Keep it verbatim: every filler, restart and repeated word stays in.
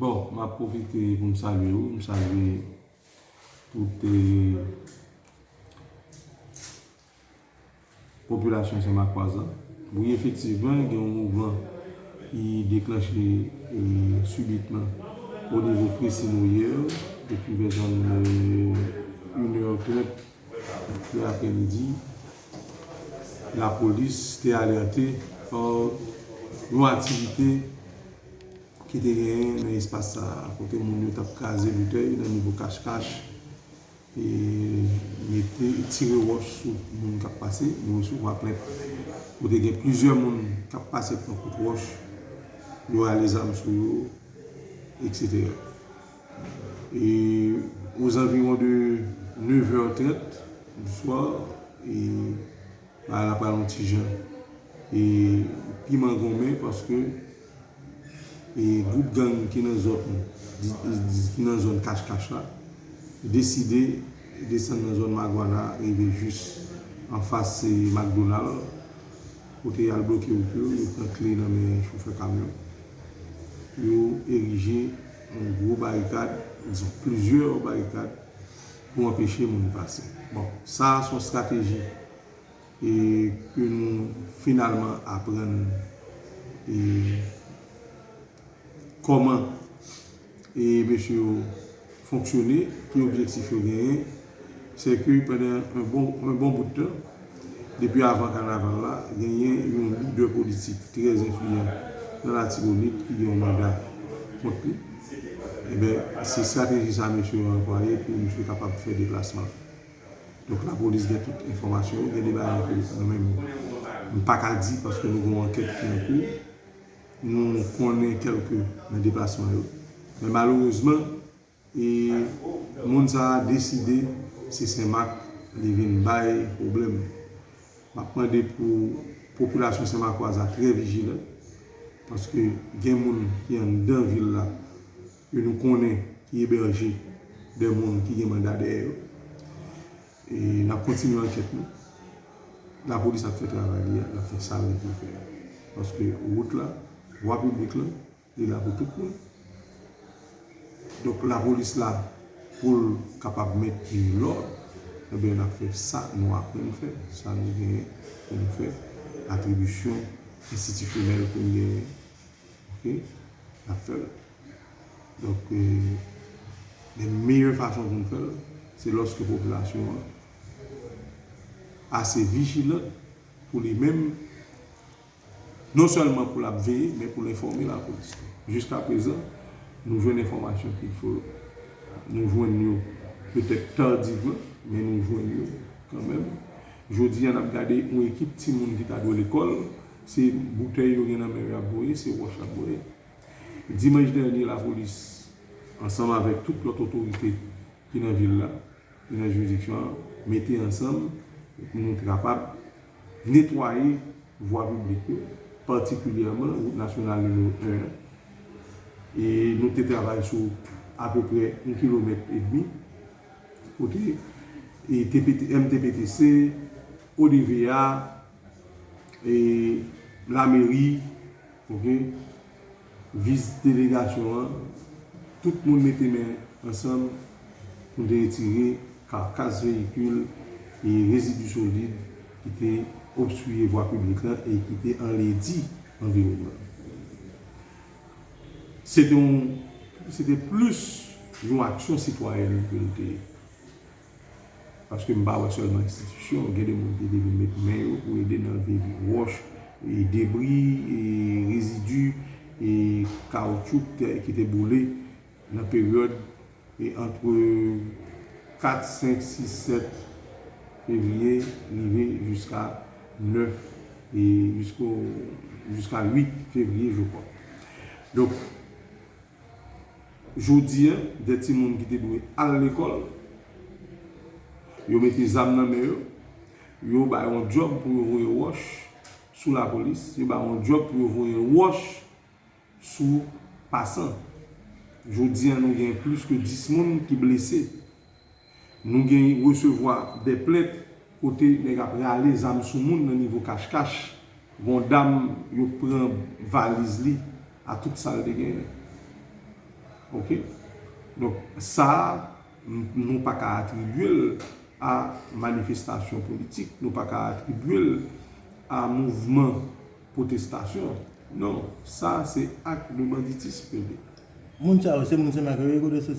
Bon, m ap pwofite pou m salye w, m salye tout eh, popilasyon Senmakwa a. Wi, efektivman, gen yon mouvman ki deklanche eh, sibitman o nivo Fresin yè, depi vè zòn eh, inè trant lè aprèmidi, lapolis te alète pa yon aktivite ki te genyen nan espas sa a, kote moun yo t ap kraze boutèy nan nivo kachkach, e mete, tire wòch sou moun k ap pase. Nou resevwa plent kote gen plizyè moun k ap pase pran kout wòch, yo rale zam sou yo, etsetera. E ozanviwon de nevè trant di swa, e bagay la pral yon ti jan e piman gonmen, paske e gwoup gang ki nan zòn, di- di- ki nan zòn kachkach la, deside desann nan zòn Magwana, rive jis anfas se McDonald, kote y al bloke wout yo, yo pran kle nan men chofè kamyon. Yo erije yon gwo barikad, dizon, plizyè barikad pou anpeche moun pase. Bon, sa a se yon estrateji e ke nou finalman aprann e kòman e mesye yo fonksyone, ki objektif yo genyen, se ke pandan yon bon, yon bon bout tan, depi avan kanaval la, genyen yon lidè politik trè enfliyan nan Latibonit ki gen yon manda kont li. Ebyen, se estrateji sa mesye yo anplwaye pou misye kapab fè deplasman. Donk, lapolis gen tout enfòmasyon yo, gen de bagay ke mwen menm, m pa ka di paske nou gen yon ankèt ki an kou. Nou konnen kèlke nan deplasman yo. Men malerezman, e moun sa a deside se Senmak li vin bay pwoblèm. M ap mande pou popilasyon Senmakwa a trè vijilan, paske gen moun ki anndan vil la, ke nou konnen ki ebèje de moun ki gen manda dèyè yo. E n ap kontinye ankèt nou. Lapolis ap fè travay li a, l ap fè sa l gen pou l fè a. Paske wout la, vwa piblik la, li la pou tout moun. Donk, lapolis la pou l kapab mentni lòd, ebyen, n ap fè sa nou aprann fè, sa nou genyen pou nou fè, atribisyon enstitisyonèl pou n genyen. Oke? N ap fè l. Donk, eh, men meyè fason pou n fè l, se lòske popilasyon an ase vijilan pou li menm, non sèlman pou l ap veye, men pou l enfòme lapolis tou. Jiskaprezan, nou jwenn enfòmasyon ki fo, nou jwenn yo petèt tadivman, men nou jwenn yo kanmenm. Jodi a, n ap gade yon ekip timoun ki ta dwe lekòl, se boutèy yo gen nan men yo y ap voye, se wòch y ap voye. Dimanch dènye, lapolis, ansanm avèk tout lòt otorite ki nan vil la, ki nan jiridiksyon an, mete ansanm pou nou te kapab netwaye vwa piblik yo, patikilyèman wout nasyonal nimewo en an. E nou te travay sou apeprè yon kilomèt edmi, kote e T P T, M T P T C, O D V A, e lameri, oke, vis delegasyon an, tout moun mete men ansanm pou n te retire kakas veyikil e rezidi solid ki te obstriye vwa piblik la e ki te anledi anviwònman. Se te yon, se te plis yon aksyon sitwayèn ke l te ye. Paske m pa wè sèlman enstitisyon, gen de moun ki te vin met men yo pou ede nan leve wòch, e debri, e rezidi, e kawoutchou ki te, ki te boule nan peryòd, e ant kat, senk, sis, sèt fevriye, rive jiska nèf, e jisko, jiska uit fevriye, je crois. Donk, jodi a, de timoun ki te dwe al lekòl, yo mete zam nan men yo, yo ba yo yon djòb pou yo voye wòch sou lapolis, yo ba yo yon djòb pou yo voye wòch sou pasan. Jodi a, nou gen plis ke dis moun ki blese. Nou gen resevwa de plent kote nèg ap rale zam sou moun nan nivo kachkach. Gon dam yo pran valiz li a tout sa l te genyen. Ok? Donk, sa a, n- nou pa ka atribye l a manifestasyon politik, nou pa ka atribye l a mouvman pwotestasyon. Non, sa se ak de banditis ke li. Moun sa yo, se moun Senmak yo ye, kote se